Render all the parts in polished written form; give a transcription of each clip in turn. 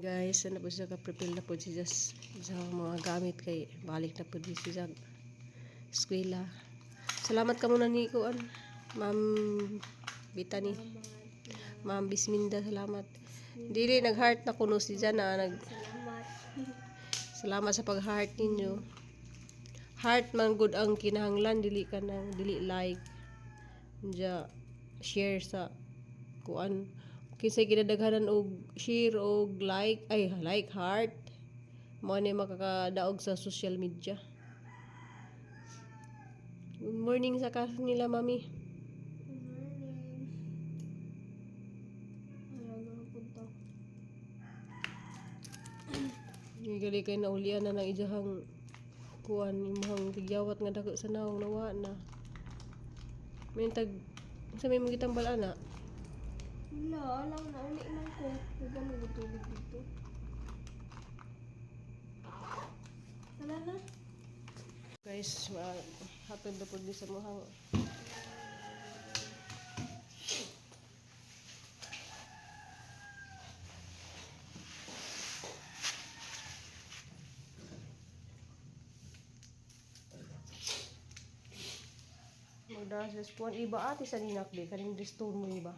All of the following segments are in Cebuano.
Guys, ano po siya, ka-prepare na po siya sa mga gamit kay balik na po di siya eskwela. Salamat ka muna ni Kuan, Ma'am Bitani. Ma'am Bisminda, salamat. Dili nag-heart na kuno si Jana, nag Salamat. Salamat sa pag-heart ninyo. Heart man good ang kinahanglan, dili ka nang dili like. Diya share sa kuan, kinsay kinadaghanan og share og like, ay, like, heart, mo ni makakadaog sa social media. Good morning sa nila, mami. Good morning. Ano na punta? Gali kay naulian na ng ijahang kuan, imong tigyawat nga dako sa nawong, nawa na. May tag sa may mga gitambal ana. Wala, alam na uli man ko. Diba may tubig dito? Wala na. Guys, hatod na pud sa muhang Magdala sa kuan iba ate sa ninakbi kaning stone mo iba.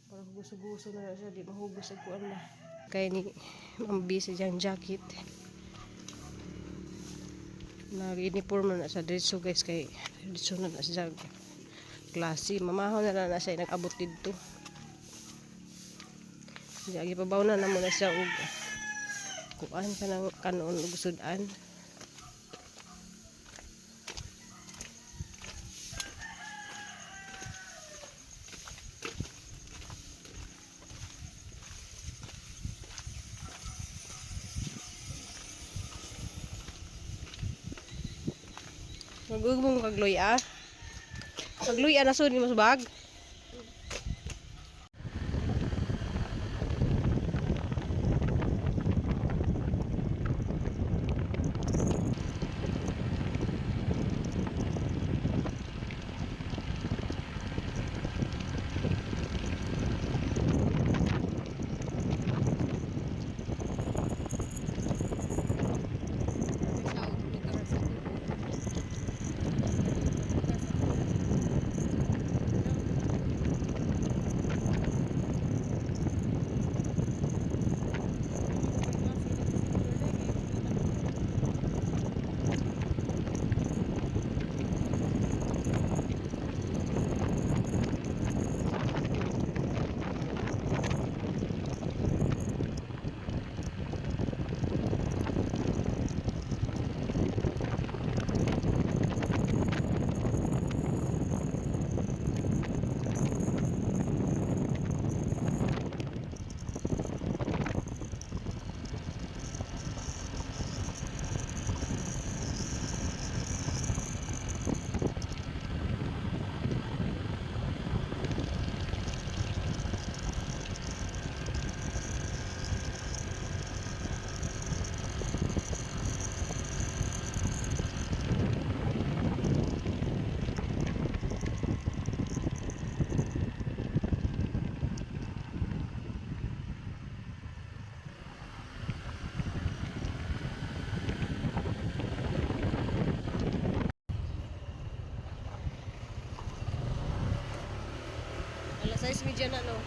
Parang gusto-gusto na na siya, di mahugos ang kuan na. Kaya ni Ma'am B sa diyang jacket. Nag-uniform na na sa diretso, guys, kay diretso na na siya klase. Mamahaw na na na siya nag-abot dito. Di pabaw na na muna siya og kuan kanang kanon og sudan. Magugmong kagluya. Kagluya na sud mo sa bag. Alas 6:30 na, no.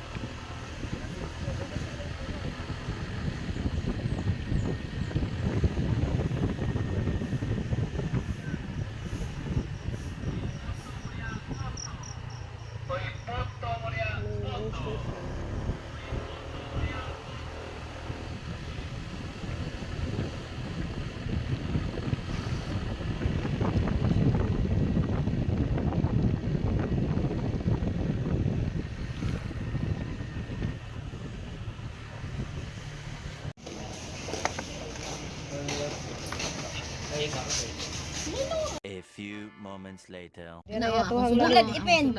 A few moments later. Yan ay atuhang Bulan laro. ipin.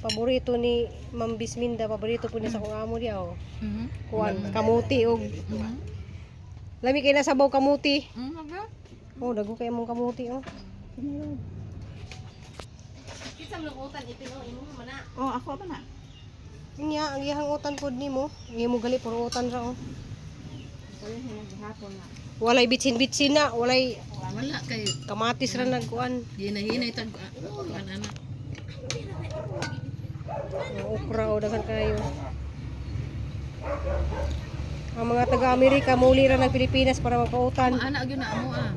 Paborito ni Ma'am Bisminda, paborito po niya sa kong amo niya oh. Kuan, kamuti og. Lami kay nasabaw kamuti. Oh, dago kay mong kamuti oh. Kita mo lukutan ipin oh, imo man na. Oh, ako pa na. Nya, ang iyang utan pod nimo. Imo gali puro utan ra oh. Walay bitsin-bitsin na, walay Wala kay kamatis ra nagkuan. hinahinay tag kuan ana. Ang okra o daghan kayo. Ang mga taga-Amerika muli ra ng Pilipinas para magpautan. Maana gyud na amo ah.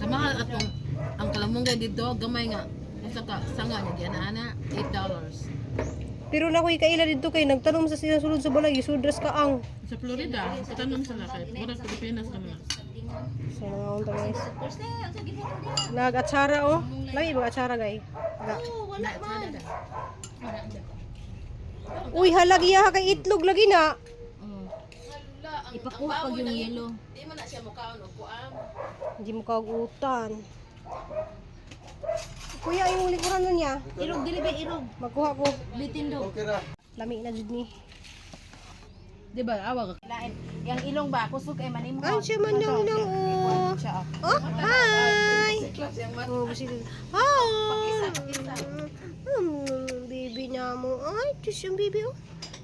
Kamahal atong ang kalamunggay dito gamay nga unsa ka sanga niya di ana $8. Pero na ko'y kaila dito kay nagtanom sa silang sulod sa balay, sudras ka ang. Sa Florida, tanom sila kay murag Pilipinas naman na. So mga unta guys. Nag-atsara oh. Lami ba atsara gay? Ga. Wala man. Uy, halag iya kay itlog lagi na. Ipakuha pag yung yellow. Di man na siya mukaon og kuam. Hindi mo kagutan. Kuya, imong likuran nun niya. Irog dili ba irog? Magkuha ko. Bitin do. Lami na jud ni. Di ba awa ka? Lain. Yang ilong ba kusog ay manimhot. Ay, siya man lang lang oh. Oh, hi. Oh, gusto Hi. Baby na mo. Ay, tus yung baby oh.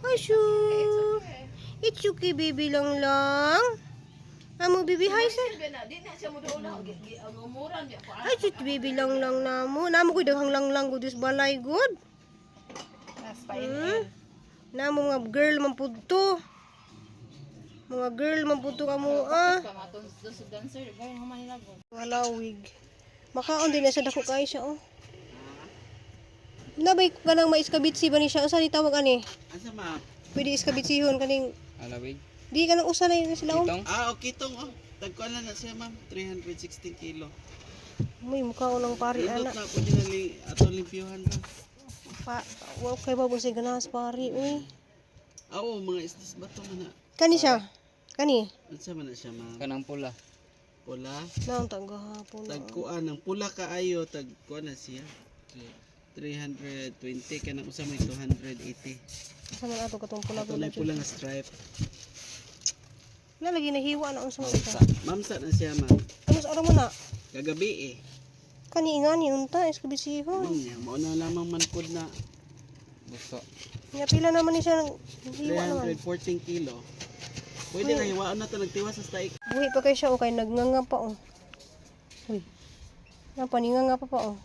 Ay, sure. It's okay, baby lang lang. Amo, baby, hi, sir. Di na siya mo doon na ang umuran di ako. Ay, sus, baby lang lang na mo. Namo ko'y daghang lang lang gud balay good. Hmm? Namo mga girl man pud to. Mga girl man pud to kamo ah. Wala wig. Makaon din na siya dako kay siya oh. Nabay ka nang maiskabitsi ba ni siya? Usa ni tawag ani? Asa ma? Pwede iskabitsihon kaning Alawig. di ka nang usa na yun sila oh. Kitong? Ah, okay tong oh. Tagkuan lang na siya ma'am, 316 kilo. May mukha ng pari Lindot ana. na po din ali ato limpyuhan ra. Pa, wow kay ba sa ganas pari uy. Ah, oo, mga isdas ba to man na? Kani siya? Kani? Unsa man na siya ma'am? Kanang pula. Pula. Naon ta gahapon. Tagkuan ang pula kaayo tagkuan na siya. 320 kanang usa may 280. Sa man ato katong pula Ato pula. na pula nga stripe. Na lagi nahiwa na unsa man ito. Ma'am sa na siya ma'am. Ano sa araw mo na? Kagabi eh. Kani nga ni unta iskabitsihon. Ma'am niya, mao na lamang man pud na Buso. Nya pila naman ni siya hiwa naman. 314 kilo. Pwede na hiwaon na to nagtiwas sa taik. Buhi pa kay siya o kay nagnganga pa oh. Uy. Napaninganga pa pa oh.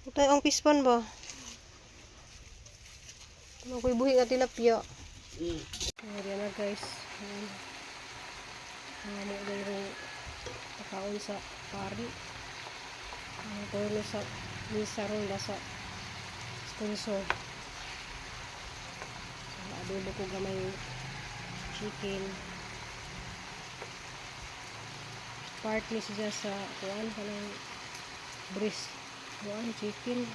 Utay ang pispan ba? Ano ko'y buhi nga tilapia. Ayan na guys. Ayan. Ano gayong pakaon sa pari. Ang torno sa misa ron ba sa sponsor. So, adobo ko gamay chicken. Part ni siya sa kuan kanang breast kuan chicken.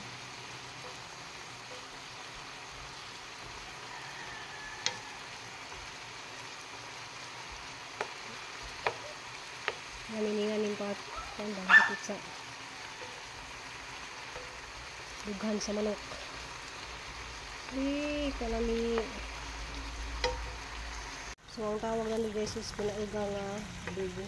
Nanininganin pa kuan ba dapit sa dughan sa manok. Uy, kalami. So, ang tawag namin guys is pinaiga nga adobo.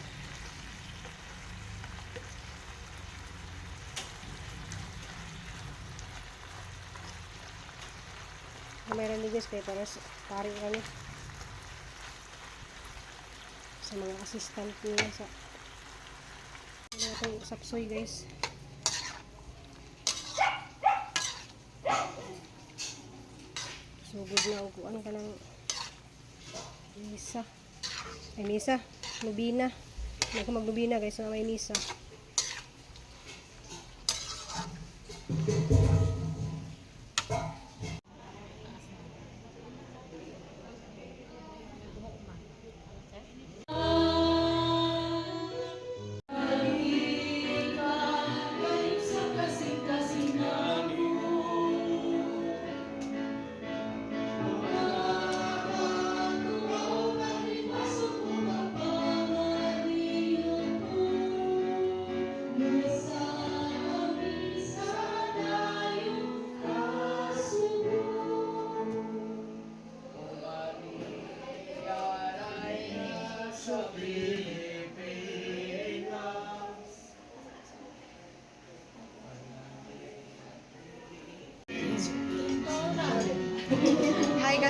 Meron din guys kaya para pari kami sa mga assistant nila sa ano itong sapsoy guys. Sugod na og ano ka ng misa. Ay misa, nubina. Hindi ko magnubina guys na may misa.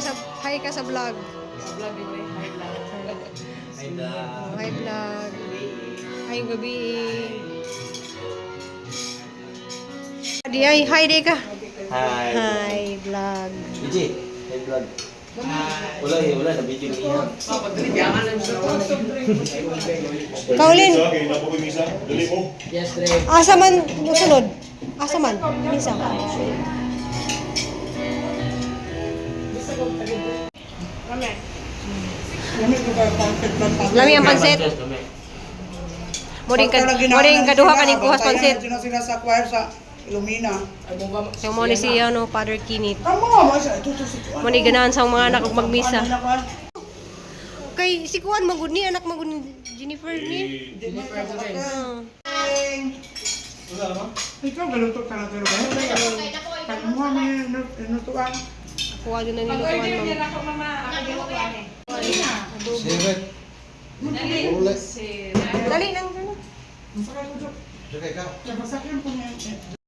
Hi ka sa vlog. Vlog din eh. Hi vlog. Oh, hi vlog. Hi gabi. Di ay hi di ka. Hi. Hi vlog. Vijay, hi vlog. Wala eh, wala na video niya. Kaulin. Okay, napo ko misa. Dali mo. Yes, Dre. Asa man musunod? Asa man? Misa. Lami ang pansit. Mo ring kaduha kaning kuhas pansit. Sila sila sa choir sa Illumina. So mo ni si ano Father Kinit. Tama, ba siya? Ito, ito, ito. Mo ni ganahan sa mga anak og magmisa. Ano na ba? Kay si Kuan magud ni anak magud ni Jennifer ni. Ah. Ikaw, galuto ka na pero ba? Pag-muha mo yung inutuan. Kuha din na nilutuan ma'am. Dali nang ano. Masakay ko, Jok. Masakay po niya.